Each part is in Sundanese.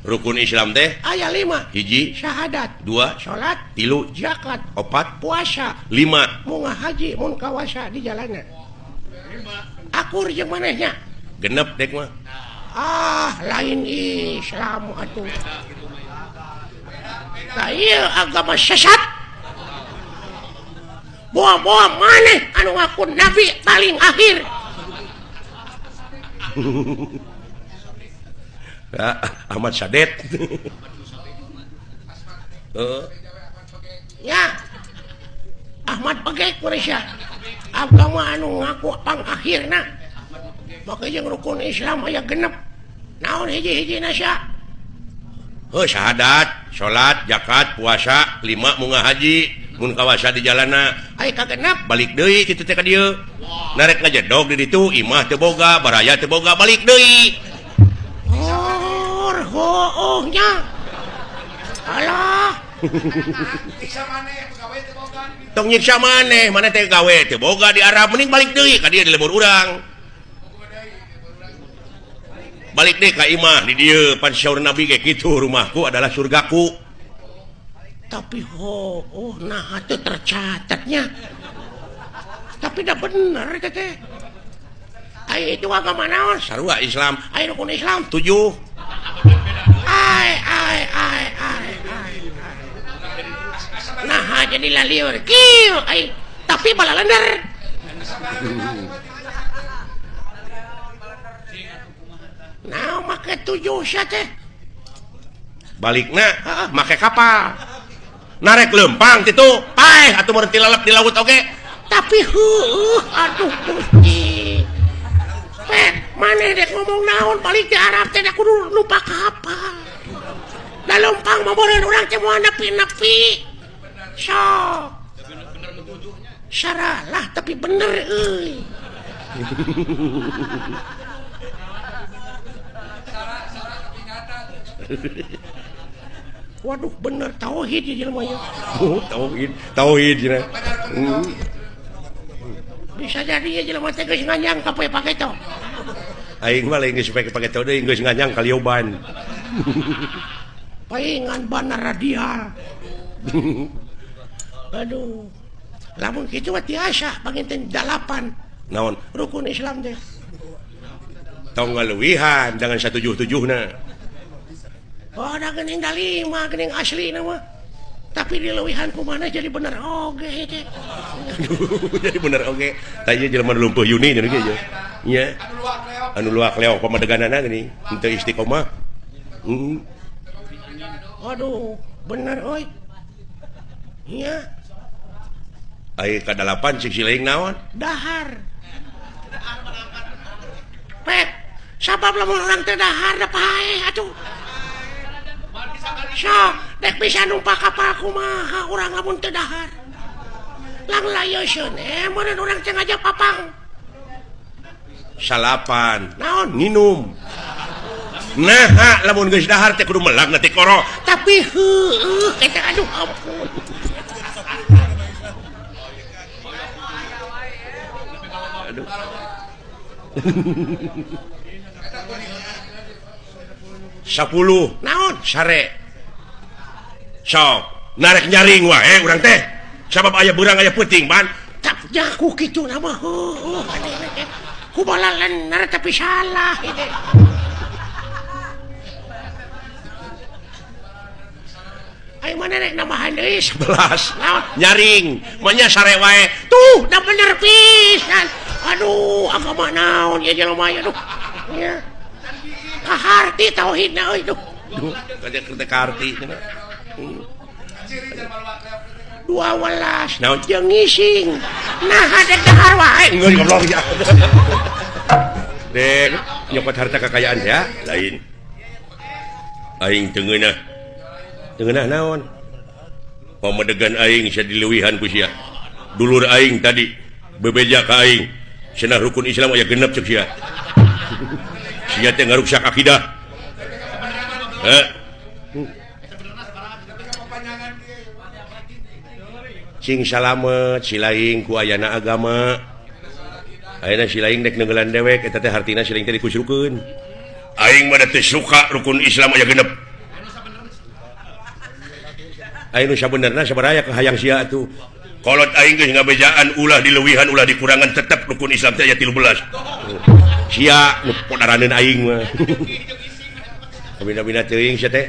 Rukun Islam teh aya 5. Hiji. Syahadat. 2. Salat. 3. Zakat. 4. Puasa. 5. Munga haji mun kawasa di jalanna. Akur jeung manehnya. 6 dek mah. Ah, lain Islam atuh. Tah ieu agama sesat. Boa-boa maneh anu ngaku nabi paling akhir. Ahmad Sadet. Ya. Ahmad Pegek Malaysia. Agama anu ngaku pangakhirna. Maka jeung rukun Islam aya 6. Naon hiji-hijina sia? Heuh, syahadat, salat, zakat, puasa, 5 munga haji, mun kawasa di jalanna. Ai kagenep balik deui kitu teh ka dieu. Narek ngajedog di ditu, imah teu boga, baraya teu boga, balik deui. Hor, hooh nya. Alah. Tong nyiksa maneh, maneh teh gawe teu boga di Arab, mending balik deui ka dieu di lembur urang. Balik deui ka imah di dieu, pan saur Nabi ge kitu, rumahku adalah surgaku. Tapi hooh nah teu tercatatnya. Tapi dah bener teh teh. Ai itu agama naon? Sarua Islam. Ai rukun Islam 7. Ai ai ai ai ai. Nah jadi lalieur kieu ai tapi balalender. Nah make 7 sia teh. Balikna heeh make kapal. Narek lempang titu, paeh atuh mun tilalep di laut oge. Tapi heueuh aduh Gusti. Pek maneh dek ngomong naon balik di Arab teh kudu lupa kapal. Da lempang mah meureun urang teh moal nepi-nepi. Sok. Saralah tapi bener euy. Waduh bener tauhid ieu jelema ieu. Oh, tauhid, tauhid cenah. Bisa jadi ieu jelema teh geus nganyang ka poe paketo. Aing mah lain geus pake paketo deui geus nganyang kalioban. Paingan banar radial. Aduh. Lamun kitu mah tiasa panginten 8. Naon? Rukun Islam teh. Tong ngaleuwihan jangan 177na. Oh, da geuning da 5 geuning asli na mah. Tapi dileuwihan kumaha jadi bener oge teh. Jadi bener oge. Tah ieu jelema nu lumpuh Yuni cenah ge nya. Anu luak leok pamadeganana geuning henteu istiqomah. Heeh. Aduh, bener euy. Nya. Ai ka 8 cik silaing naon? Dahar. Pek, sabab lamun urang teh dahar da paeh atuh. Sok, dek bisa numpak kapal kumaha urang lamun teu dahar. Lang layoseun meureun urang teh ngajak papang. 9. Naon? Nginum. Nah, lamun geus dahar teh kudu melak na tikoro. Tapi heueuh eta aduh ampun. Aduh. 10. Naon? Sare. Sok, narek nyaring wae urang teh. Sabab aya beurang aya peuting ban. Tak jaku kitu na mah heueuh ku balalener tapi salah ieu. Ayo mana rek nambahan deui 11. Naon? Nyaring, manya sare wae. Tuh, da bener pisan. Aduh, agama naon ieu jelema ieu aduh. Nya. Kaharti tauhidna euy duh. Duh, kaja teh kaharti cenah. 12. Naon? Jeung ngising. Nah, dek dahar wae. Geus goblok ya. Dek, nyokot harta kekayaan ya, lain. Aing teu ngeunah. Teu ngeunah naon? Pamadegan aing sia dileuwihan ku sia. Dulur aing tadi bebeja ka aing. Cenah rukun Islam aya 6 ceuk sia. Sia teh ngaruksak akidah. Heh. Sing salamet silaing ku ayana agama. Ayeuna silaing dek neunggelan dewek eta teh hartina silaing teh dikusrukeun. Aing mah teu suka rukun Islam aya 6. Aya nu sabenerna sabaraha ka hayang sia atuh. Kolot aing geus ngabejaan ulah dileuwihan ulah dikurangan tetep rukun Islam teh aya 13. Sia nu podaraneun aing mah. Kabina-bina teuing sia teh.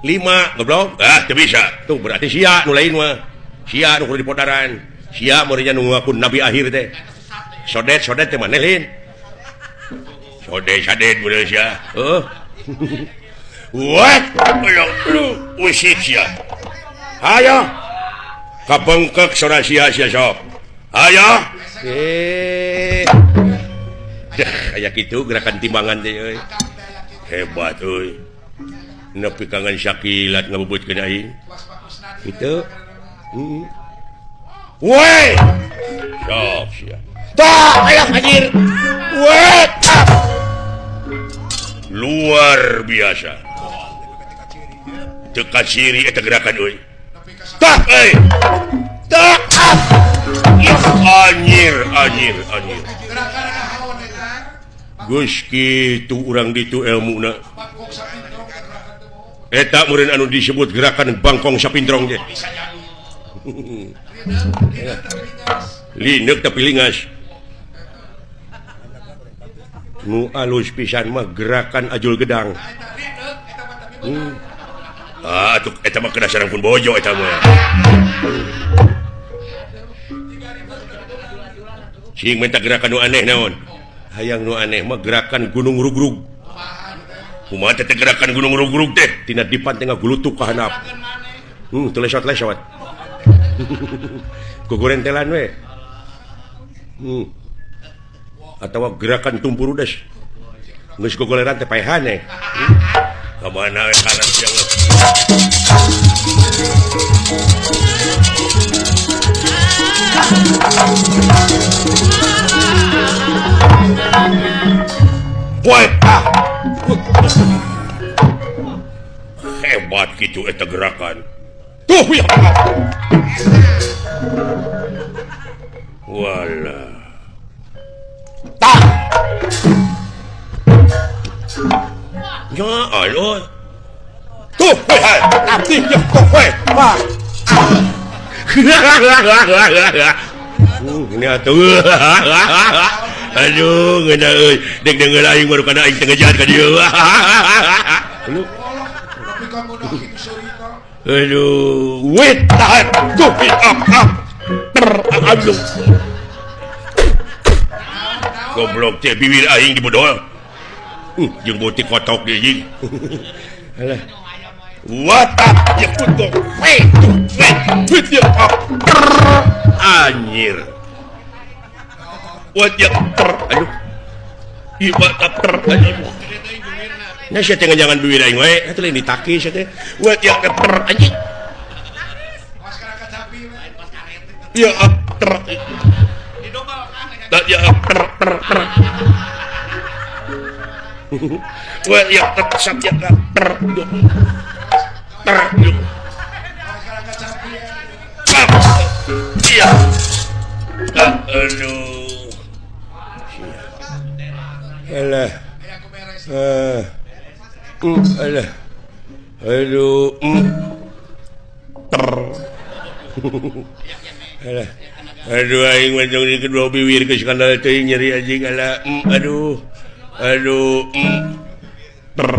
5 goblok. Ah teu bisa. Tuh berarti sia nu lain mah. Sia nu kudu dipodaran. Sia meureun nu ngaku nabi akhir teh. Sodet-sodet teh maneh lain. Sodet-sadet meureun sia. Heuh. What? Ayo, usik sia. Hayo. Kabengkek sora sia sia sok. Hayo. Aya kitu gerakan timbangan teh euy. Hebat euy. Nepi kangen sakilat ngabubutkeun aing. Kitu. Heeh. Woi. Sok sia. Tah, aya anjir. Woi. Luar biasa. Teu kaciri eta gerakan euy. Tah euy. Tah. Anjir, anjir, anjir. Geus kitu urang ditu elmuna. Eta meureun anu disebut gerakan bangkong sapintrong teh. Lineuk tapi lingas. Nu alus pisan mah gerakan ajul gedang. Ah, atuh eta mah kena sareng pun bojo eta mah. Cing minta gerakan nu aneh naon? Hayang nu aneh mah gerakan gunung rugrug. Kumaha teh gerakan gunung rugrug teh? Tina dipan teh ngagulutuk ka handap. Teu lesot-lesot. Gogorentelan we. Atawa gerakan tumpurudes. Geus gogoleran teh paehan eh. Ka mana we kana siang. Woi, ah. Hebat gitu eta gerakan. Tuh ya. Walah. Tah. Ya Allah. Tuh, woi, abdi ya tuh, woi. Wah. Ini atuh. Aduh, ngeunah euy. Dek deungeun aing baru kana aing teu ngejahat ka dieu. Aduh, wait, tahan. Tuh, up, up. Aduh. Goblok teh bibir aing dibodol. Jeung beutik kotok deui anjing. Alah. What up? Ya kutok. Wait, wait, wait ya up. Anjir. What ya ter. Aduh. Ieu up ter. Aduh. Nya sia teh ngejangan bibir aing wae, atuh lain ditaki sia teh. What ya ter anjing. Ya up ter. Tak ya ter ter ter. What ya ter sap ya ter. Ter. Iya. Aduh. Alah. Alah. Aduh. Ter. Alah. Aduh aing mah di kedua bibir geus kandal teuing nyeri anjing alah. Aduh. Aduh. Ter.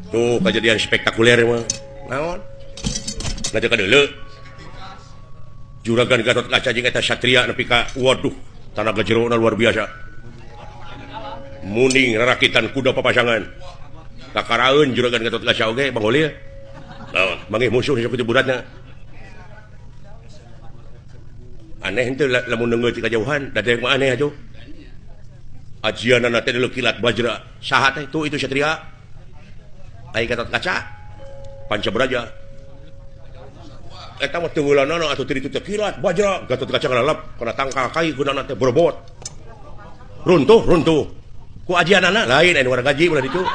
Tuh kejadian spektakuler mah. Naon? Ngaca ka deuleu. Juragan Gatot Kaca jeung eta satria nepi ka waduh tanaga jerona luar biasa. Muning rarakitan kuda papasangan. Kakaraeun Juragan Gatot Kaca oge Bang Holil. Naon manggih musuh sakitu buratna. Aneh henteu lamun neungeut ti kajauhan da dewek mah aneh atuh. Ajianana teh deuleu kilat bajra. Saha teh tuh itu satria. Ai Gatot Kaca Panca Braja. Eta mah teueulanana atuh teu ditu teh kilat bajra Gatot Kaca ngalalap kana tangkal kai gunana teh borobot. Runtuh runtuh. Ku ajianana lain anu warga gaji ulah ditu.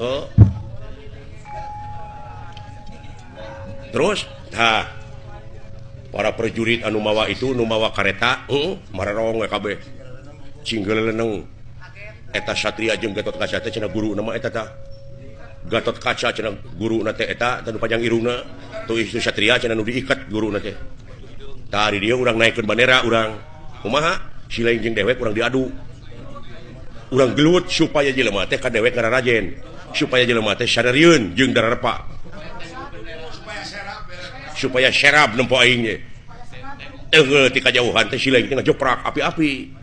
Oh. Terus tah para prajurit anu mawa itu nu mawa kareta mararong we kabeh. Cinggeleneng eta satria jeung Gatot Kaca teh cenah guru nama eta tah. Gatot Kaca cenah guruna teh eta tanu panjang irungna tuh itu satria cenah nu diikat guruna teh. Tah di dieu urang naikeun bandera urang. Kumaha? Si lain jeung dewek urang diadu. Urang gelut supaya jelema teh ka dewek ngararajen, supaya jelema teh sadarieun jeung dararepa. Supaya serab nempo aing ge. Teunggeul ti kajauhan teh si lain teh ngajoprak api-api.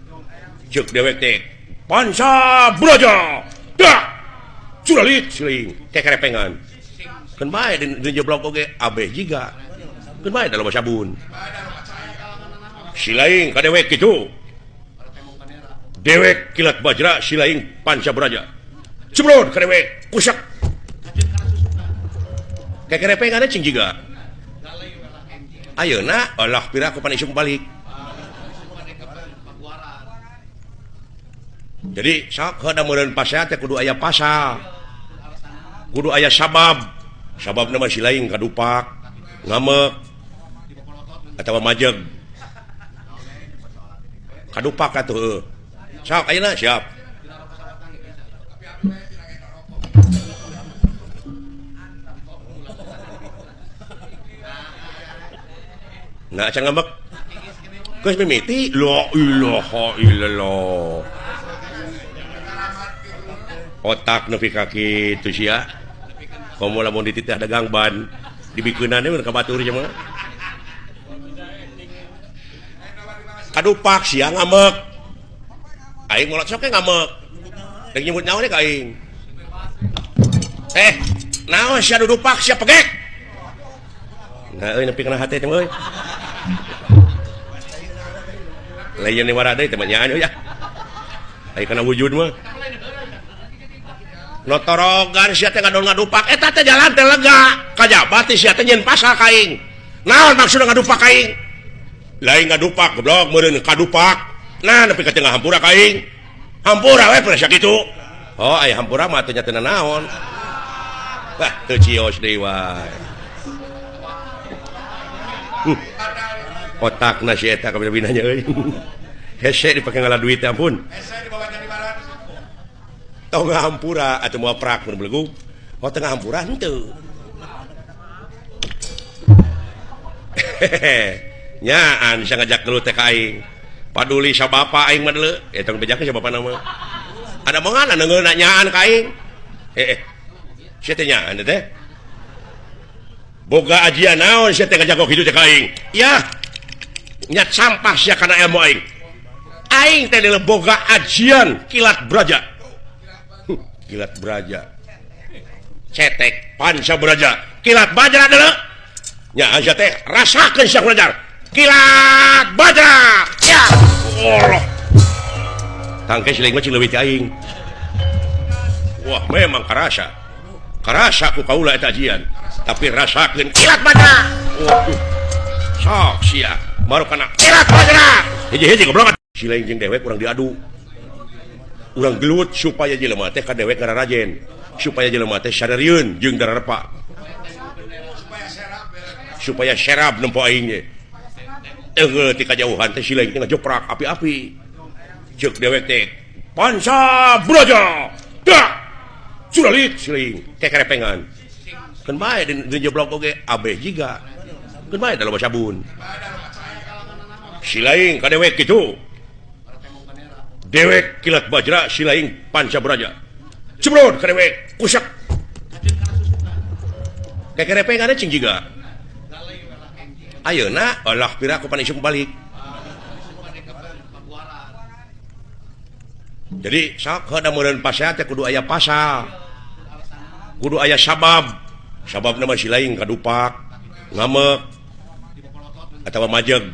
Ceuk dewek teh, "Panca Braja!" Dak! Curalit si lain teh kerepengan. Keun bae di jeblok oge abeh jiga. Keun bae da loba sabun. Si lain ka dewek kitu. Dewek kilat bajra si lain Panca Braja. Cebrot ka dewek kusak. Kekerepengan cing jiga. Ayeuna olah pira ku pan isuk balik. Jadi sok heuda meureun pasea teh kudu aya pasal. Kudu aya sabab. Sababna mah si lain kadupak, ngamek atawa majeg. Kadupak atuh heuh. Sok ayeuna siap. Nah, acan ngambek. Geus mimiti la ilaha illallah. Otak nepi ka kitu sia. Komo lamun dititah dagang ban dibikeunana we ka batur cenah. Kadupak sia ngambek. Aing molot sok ngambek. Rek nyebut naon ka aing. Naon sia dudupak sia pegek. Nah euy nepi kana hate teh euy. Lain ni warada teh mah nyaan euy ah. Ai kana wujud mah. Notorogan sia teh ngadon ngadupak eta teh jalan teh lega. Kajaba teh sia teh nyeun pasal ka aing. Naon maksudna ngadupak ka aing? Lain ngadupak goblok meureun kadupak. Nah nepi ka tengah hampura ka aing. Hampura we pernah sakitu. Oh aya hampura mah teh nya teu naon. Wah teu cios deui wae. Otakna si eta kabina-binanya euy. Hese dipake ngala duit ampun. Hese dibawa jadi barat. Tong hampura atuh moal prak mun belegug. Oh tengah hampura henteu. Nyaan bisa ngajak gelut teh ka aing. Paduli sa bapa aing mah deuleu. Eta bejakeun sa bapana mah. Ada mongan neungeun nyaan ka aing. Sia teh nyaan teh. Boga ajian naon sia teh ngajago kitu teh ka aing. Yah. Nyat sampah sia kana ilmu aing. Aing teh deuleu boga ajian kilat braja. Kilat braja. Cetek Panca Braja. Kilat bajra deuleu. Nya sia teh rasakeun sia belajar. Kilat bajra. Ya. Allah. Tangke si lain mah cing leuwih ti aing. Wah, memang karasa. Karasa ku kaula eta ajian. Tapi rasakeun kilat bajra. Waduh. Sok sia baru kana kilat bajra. Hiji-hiji goblok. Si lain jeung dewek urang diadu. Urang gelut supaya jelema teh ka dewek ngararajen, supaya jelema teh sadarieun jeung dararepa. Supaya serab nempo aing ge. Teunggeul ti kajauhan teh si lain teh ngajoprak api-api. Ceuk dewek teh, "Panca Braja!" Dak! Curalit si lain teh kerepengan. Keun bae di jeblok oge abeh jiga. Keun bae da loba sabun. Si lain ka dewek kitu. Dewek kilat bajra si lain Panca Braja. Cebrot ka dewek kusak. Kekerepengan cing jiga. Ayeuna olah pira ku pan isuk balik. Jadi sok heuh meureun pasea teh kudu aya pasal. Kudu aya sabab. Sababna mah si lain kadupak, ngamek atawa majeg.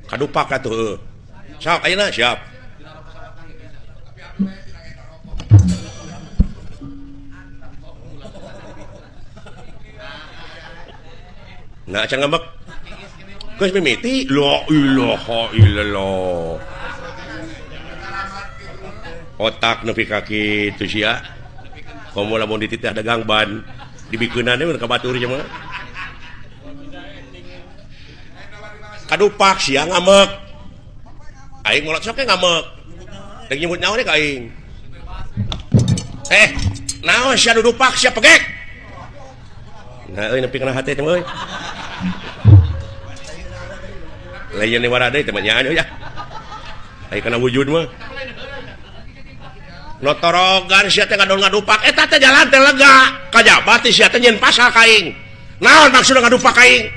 Kadupak atuh heuh. Sok ayeuna siap. Nah, acan ngambek. Geus mimiti la ilaha illallah. Otak nepi ka kitu sia. Komo lamun dititah dagang ban, dibikeunana we ka batur sia mah. Kadupak sia ngambek. Aing molot sok ngambek. Rek nyebut naon ka aing. Naon sia dudupak sia pegek. Nah euy nepi kana hate teh euy. Lain ni warade teh mah nyaan euy ah. Aya kana wujud mah. Notorogan sia teh ngadon ngadupak eta teh jalan teh lega. Kajaba teh sia teh nyeun pasal ka aing. Naon maksudna ngadupak ka aing?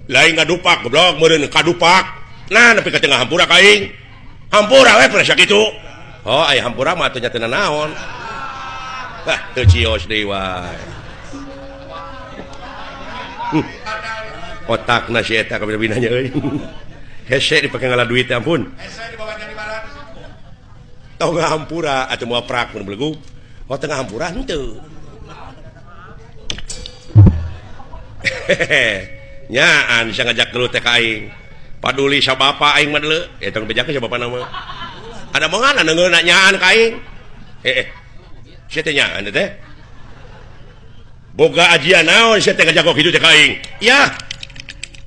Lain ngadupak goblok meureun kadupak. Nah nepi ka tengah hampura ka aing. Hampura we pernah sakitu. Oh aya hampura mah atuh nya teu naon. Wah teu cios deui wae. Otakna si eta kabina-binanya euy. Hese dipake ngala duit ampun. Hese dibawa dari barat. Tong hampura atuh moal prak mun belegug. Oh tengah hampura henteu. Nyaan bisa ngajak geluh teh ka aing. Paduli sa bapa aing mah deuleu. Eta tong bejakeun sa bapana mah. Ada mongan neungeuna nyaan ka aing. Sia teh nyaan teh. Boga ajian naon sia teh ngajak kitu teh ka aing. Yah.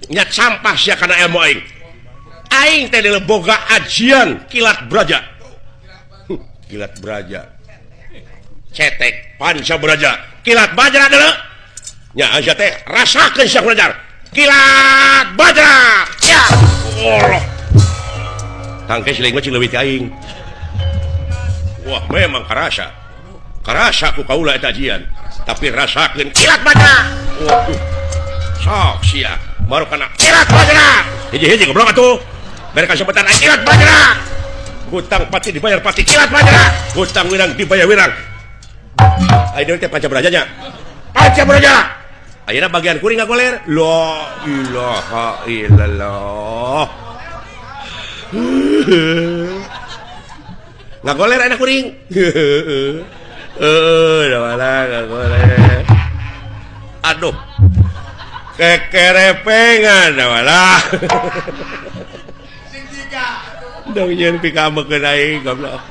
Nyak sampah sia kana ilmu aing. Aing teh deuleu boga ajian kilat braja. Kilat braja. Cetek panca braja. Kilat bajra deuleu. Nya sia teh rasakeun sia belajar. Kilat bajra. Ya Allah. Tangke siling mah cing leuwih ti aing. Wah, memang karasa. Karasa ku kaula eta ajian. Tapi rasakeun kilat bajra. Waduh. Sok sia. Baru kana kilat bajra. Hiji-hiji goblok atuh. Bere kasempatan aing kilat bajra. Hutang pati dibayar pati kilat bajra. Hutang wirang dibayar wirang. Ayeuna teh panca braja nya. Panca braja. Ayeuna bagian kuring ngagoler. La ilaha illallah. Ngagoler ayeuna kuring. Heuh, da ngagoler. Aduh. Kekerepengan walah. Sing tiga. Dong nyeun pikamekeun aing goblok.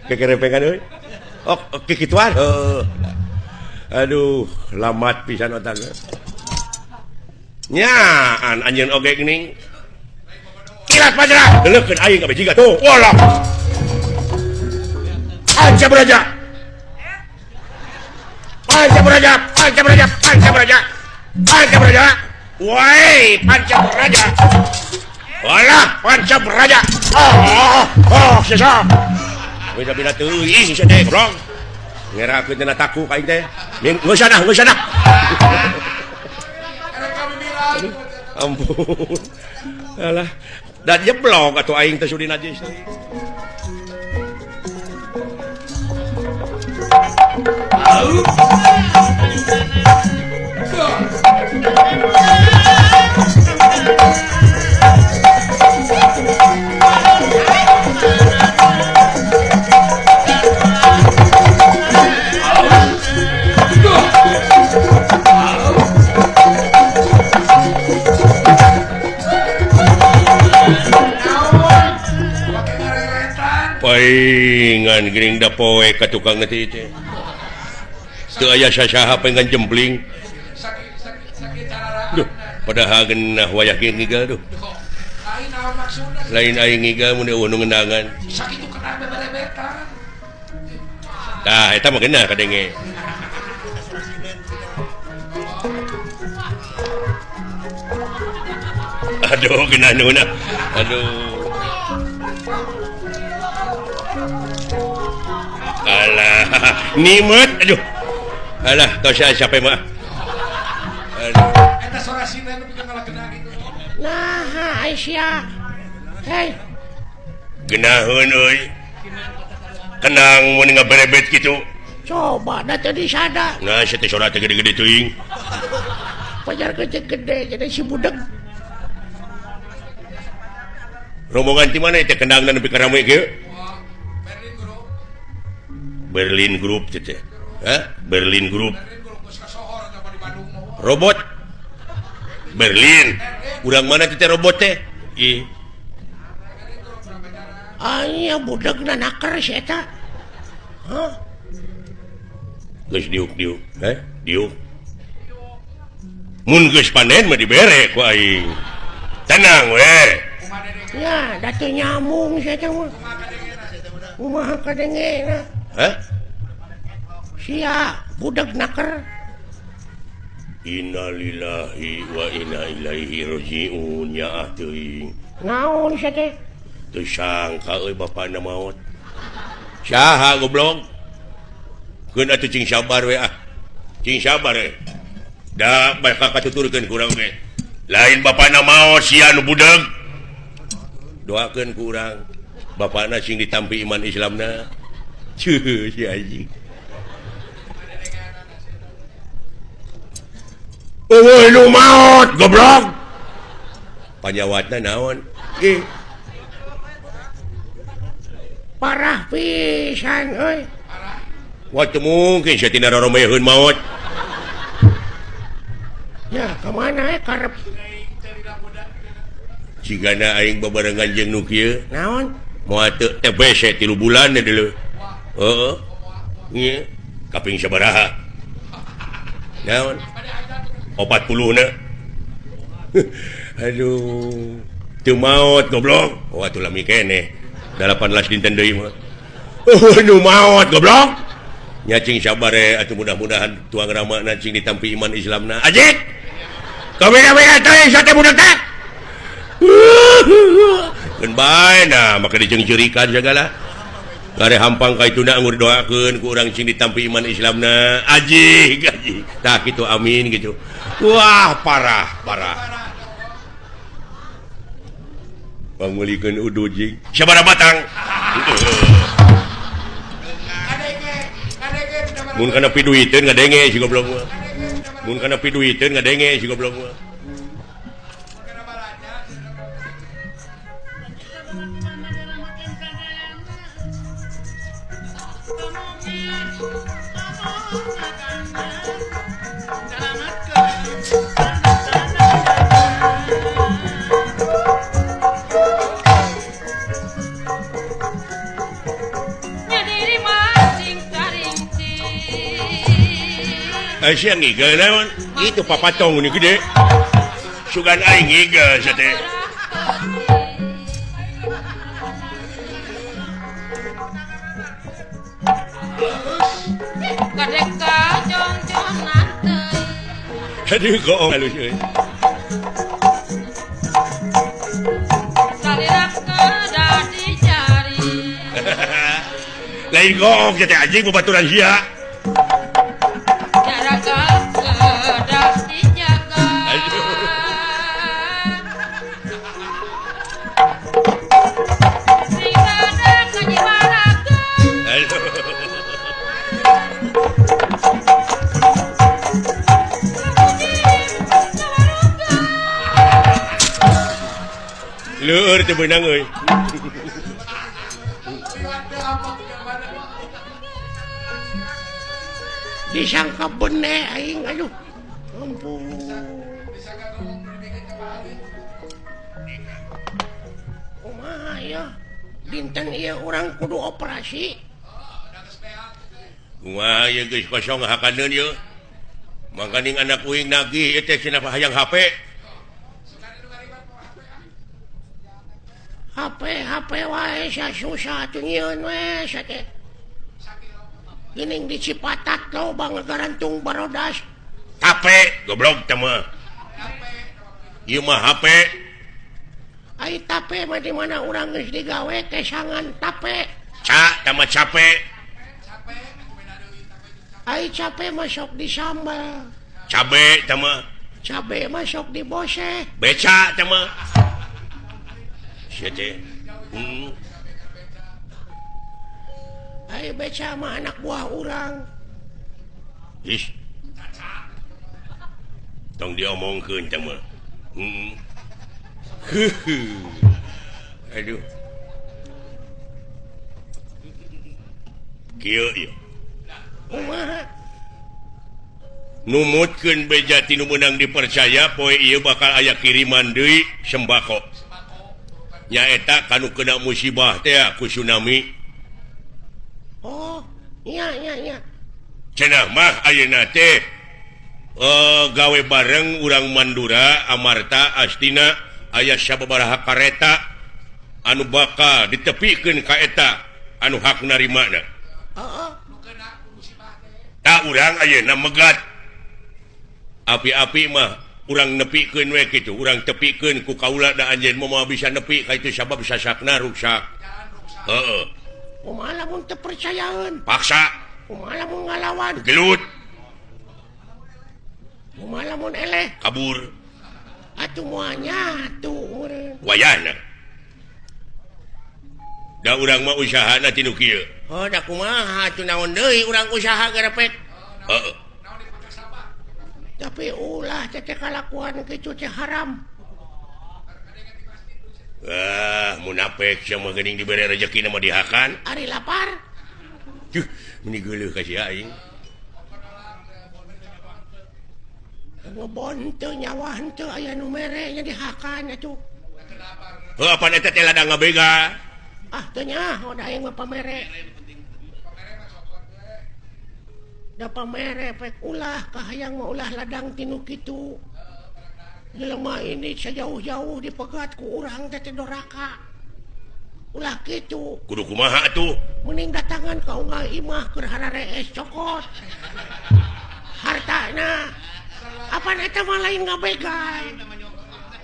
Kekerepengan euy. Oh, kikituan. Heuh. Aduh, lamat pisan otakna. Nyaan anjeun oge geuning. Kilat bajra, deulekeun aing ka jiga tuh. Walah. Panca braja. Panca braja, panca braja, panca braja. Panca braja. Woi, panca braja. Walah, panca braja. Oh, oh, sesa. Beda-beda teuing sia teh, goblok. Ngerakeun cenah taku ka aing teh. Geus sana, geus sana. Ampun. Alah, dan jeblok atuh aing teh sudi najis. Paingan geuning da poe ka tukang teh teh. Teu aya sasaha pengen jempling. Duh, padahal geunah wayah ge ngigal duh. Lain aing ngigal mun eueuh nu ngendangan. Sakitu kana beberebetan. Tah, eta mah geunah kadenge. Aduh, geunah nuhun. Aduh. Alah, nimet aduh. Alah, tos capek mah. Aduh. Eta sora sina nu pikeun ngalakena gitu. Nah, Aisyah. Hei. Geunaheun euy. Kenang mun ngaberebet kitu. Coba da teu disada. Nah, sia teh sora teh gede-gede teuing. Pajar gede-gede jadi si budeg. Rombongan ti mana teh kendangna nepi ka rame kieu? Berlin Group teh. Hah? Berlin Group. Robot. Berlin. Urang mana teh robot teh? Ih. Aya budegna naker si eta. Hah? Geus diuk-diuk, heh? Diuk. Mun geus panen mah dibere ku aing. Tenang we. Ya, da teu nyambung si eta mah. Kumaha kadengena? Hah? Sia budeg naker. Innalillahi wa inna ilaihi rajiun ya teuing. Naon sia teh? Teu sangka euy bapana maot. Saha goblok? Keun atuh cing sabar we ah. Cing sabar we. Da bakal katuturkeun ku urang ge. Lain bapana maot sia nu budeg. Doakeun ku urang. Bapana sing ditampi iman Islamna. Cuh, si anjing. Eueuh nu maot goblok. Panyawatna naon? Ih. Parah pisan euy. Wah, teu mungkin sia tina roromeheun maot. Ya, ka mana karep? Cigana aing babarengan jeung nu kieu. Naon? Moal teu TBC 3 bulan deuleu. Heeh. Ieu kaping sabaraha? Naon? 40 na. Aduh, teu maot goblok. Oh atuh lami keneh. 18 dinten deui mah. Oh nu maot goblok. Nya cing sabar we atuh mudah-mudahan tuang ramana cing ditampi iman Islamna. Ajik. Kabeh-kabeh teh sate budak teh. Keun bae nah make diceungceurikan sagala. Gare hampang ka ituna anggur doakeun ku urang cing ditampi iman Islamna. Ajik, ajik. Tah kitu amin gitu. Wah, parah, parah. Pangmeulikeun udud jing. Sabaraha batang? Mun kana piduiteun ngadenge si goblok mah. Mun kana piduiteun ngadenge si goblok mah. Sia ngigel naon? Itu papatong ini gede. Sugan aing ngigel sia teh. Aduh goong halus euy. Lain goong sia teh anjing babaturan sia. Leur teu beunang euy. Disangka bene aing aduh. Ampun. Kumaha ya? Dinten ieu urang kudu operasi. Kumaha ieu geus kosong hakaneun ieu. Mangkaning anak uing nagih ieu teh cenah hayang HP. HP HP wae sia susah atuh nyieun we sia teh. Geuning di Cipatat loba ngagarantung barodas. HP goblok teh mah. Ieu mah HP. Ai tape mah di mana urang geus digawe kesangan tape. Ca tah mah cape. Ai cabe masuk di sambal. Cabe teh mah. Cabe masuk di bose. Beca teh mah. Sia teh. Ai beca mah anak buah urang. Ih. Tong diomongkeun teh mah. Aduh. Kieu ieu. Kumaha? Numutkeun beja ti nu meunang dipercaya poe ieu bakal aya kiriman deui sembako. Nyaeta kanu kena musibah teh ku tsunami. Oh, iya iya iya. Cenah mah ayeuna teh gawe bareng urang Mandura, Amarta, Astina aya sababaraha kareta anu bakal ditepikeun ka eta anu hak narimana. Heeh. Tak urang ayeuna megat. Api-api mah urang nepikeun we kitu, urang tepikeun ku kaula da anjeun mah bisa nepi ka itu sabab sasakna ruksak. Heeh. Kumaha lamun teu percayaeun? Paksa. Kumaha lamun ngalawan? Gelut. Kumaha lamun eleh? Kabur. Atuh moal nyatu meureun. Wayahna. Da urang mah usahana ti nu kieu. Oh, da kumaha atuh naon deui urang usaha garepek. Heeh. Tapi ulah teh kalakuan kitu teh haram. Ah, munafik sia mah geuning dibere rejeki mah dihakan. Ari lapar. Tuh, meni geuleuh ka sia aing. Ngebon teu nyawa henteu aya nu mere nya dihakan atuh. Heuh, apan eta teh ladang ngabega. Ah, teu nyaho da aing mah pamere. Da pamere pek ulah kahayang mah ulah ladang tinu kitu. Jelema ini sejauh-jauh dipegat ku urang teh teh doraka. Ulah kitu. Kudu kumaha atuh? Mending datangan ka unggal imah keur hararees cokot. Hartana. Apan eta mah lain ngabegal.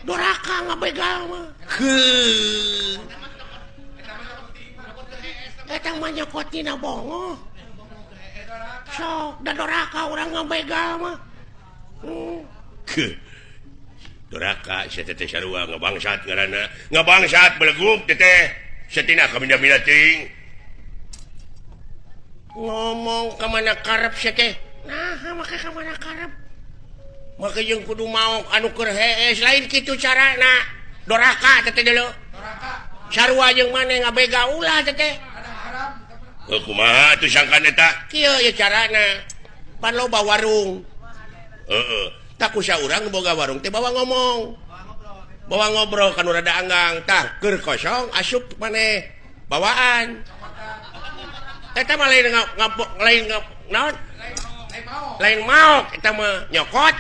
Doraka ngabegal mah. Heuh. Eta mah nyokot tina bongoh. Sok da doraka urang ngabegal mah. Ke. Doraka sia teh sarua ngabangsat ngaranna. Ngabangsat beleguk teh teh. Satina kaminda-minda teuing. Ngomong ka mana karep sia teh? Nah, make ka mana karep? Make jeung kudu maok anu keur hees lain kitu carana. Doraka teh teh deuleu. Doraka. Sarua jeung maneh ngabega ulah teh teh. Heuh kumaha atuh sangkan eta? Kieu ye carana. Pan loba warung. Heeh. Tak usah urang boga warung teh bawa ngomong. Bawa ngobrol kan rada anggang. Tah keur kosong asup maneh bawaan. Eta mah lain lain naon? Lain maok eta mah nyokot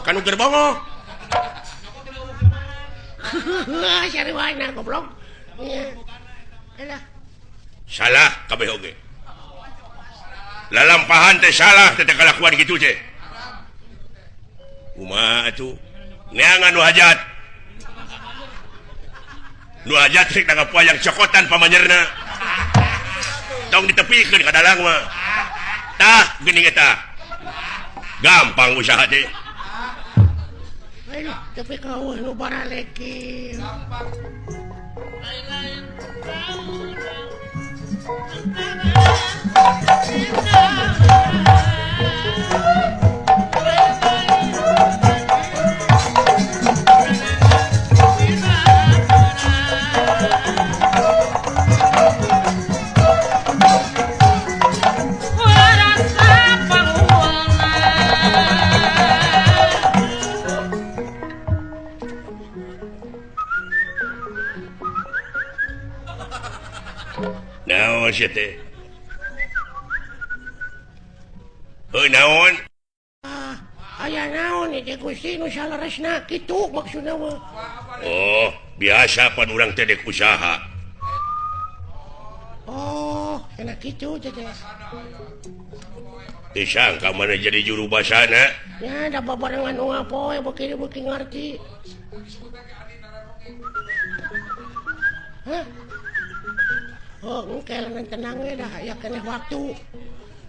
kanu keur bongoh. Sarua goblok. Alah. Salah kabeh oge. Lalampahan teh salah teh kalakuan kitu teh. Kumaha atuh? Neangan nu hajat. Nu hajat rek nanggap wayang cokotan pamanyerna. Tong ditepikeun ka dalang mah. Tah geuning eta. Gampang usaha teh. Aduh, tapi kau nu baraleki. Lain-lain. Naon sia teh? Heuh naon? Ah, aya naon ieu Gusti nu saleresna kitu maksudna mah. Oh, biasa pan urang teh dek usaha. Oh, enak kitu teh. Teu sangka mana jadi juru basana. Ya, da babarengan unggal poe beuki-beuki ngarti. Hah? Oh, engke tenang we dah aya keneh waktu.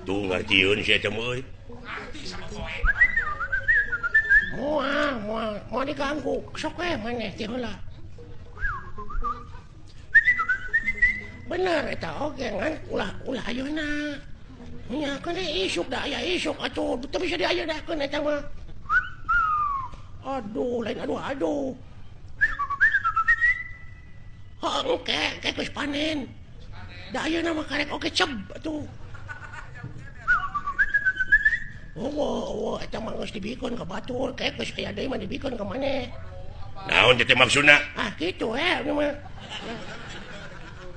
Tuh ngartieun sia teh euy. Moal moal moal diganggu. Sok we maneh teh heula. Bener eta oge ngan ulah ulah ayeuna. Nya keun isuk da aya isuk atuh teu bisa diayeuna eta mah. Aduh lain aduh aduh. Heuh engke engke geus panen. Da ayeuna mah karek oge ceb atuh. Oh, eta mah geus dibikeun ka batur, ke geus aya deui mah dibikeun ka maneh. Naon teh maksudna? Ah kitu we mah.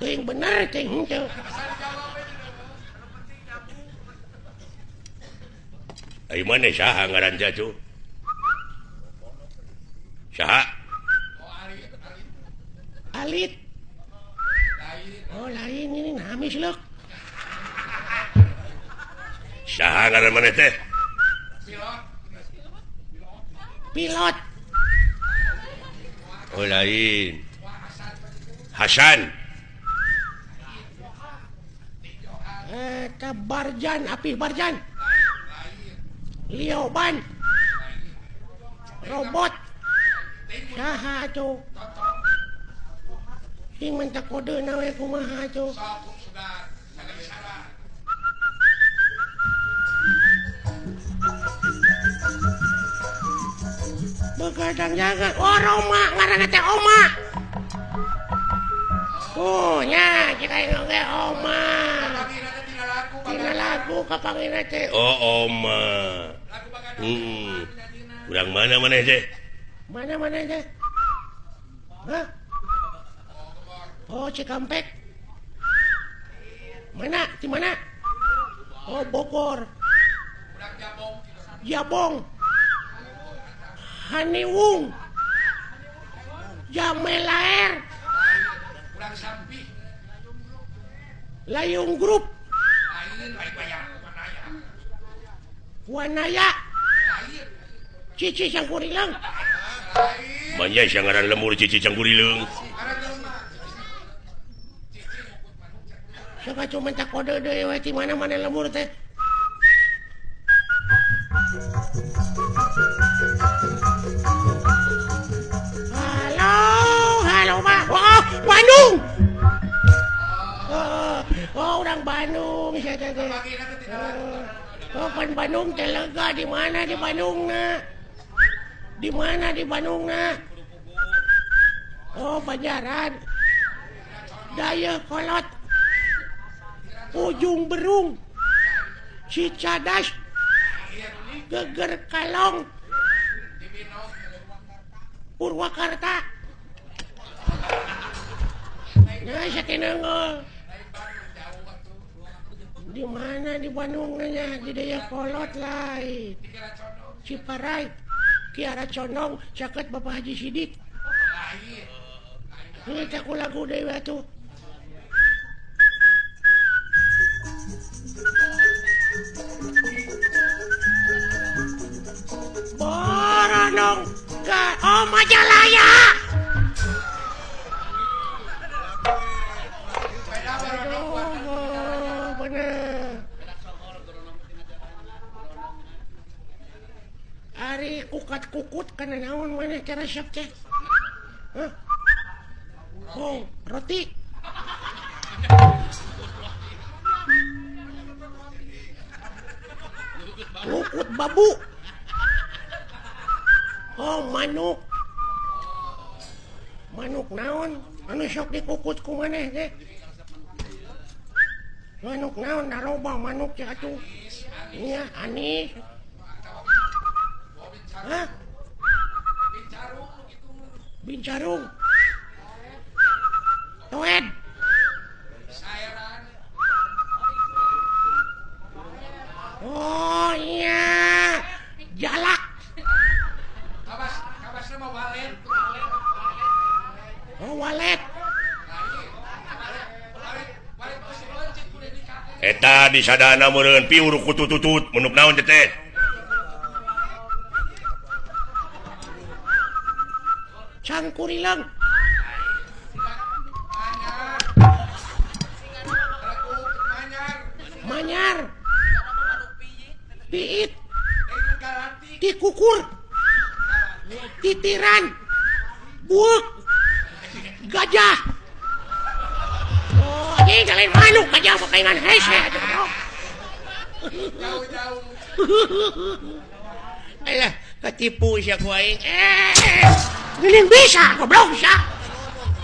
Teuing bener teuing henteu. Ai maneh saha ngaran teh atuh? Saha? Alit. Oh lain ini namis leuk. Saha ngaran maneh teh? Pilot. Oh lain. Hasan. Eta Barjan, api Barjan. Lioban. Robot. Saha atuh? Sing minta kode na we kumaha atuh? Begadang jaga. Oh Roma, ngaranna teh Oma. Oh nya, jika oge Oma. Tina lagu kapangina teh. Oh Oma. Urang mana maneh teh? Mana maneh teh? Hah? Oh Cikampek. Mana? Di mana? Oh Bogor. Jabong. Haniwung. Jamelaer. Layung Group. Wanaya. Cici Cangkurileung. Manya sangaran lemur Cici Cangkurileung. Sok atuh minta kode deui we ti mana-mana lemur teh. Halo, halo Ma. Oh, Bandung. Oh, orang Bandung saya teh. Oh, pan Bandung teh lega di mana di Bandungna? Di mana di Bandungna? Oh, Banjaran. Dayakolot. Ujung Berung. Cicadas. Geger Kalong. Purwakarta. Nah, sakinenggol. Di mana di Bandung nya? Di Dayakolot lain. Ciparai. Kiara Condong, caket Bapak Haji Sidik. Ini teh ku lagu deui atuh. Boronong ke oh Majalaya. Aduh, bener. Ari kukat-kukut kana naon maneh teh resep teh? Hah? Oh, roti. Kukut babu. Oh, manuk. Manuk naon? Anu sok dikukut ku maneh teh? Manuk naon naroba manuk teh atuh. Nya anis. Hah? Bincarung. Toed. Oh iya, jalak. Oh walet. Eta disadana meureun piur kutututut menuk naon teh? Cangkurileung. Manyar. Piit tikukur titiran buuk gajah. Oh, anjing lain manuk gajah mah kaingan hese atuh. Jauh-jauh. Alah, ketipu sia ku aing. Geuning bisa goblok sia.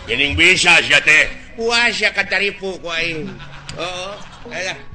Geuning bisa sia teh. Puas sia kataripu ku aing. Heeh, alah.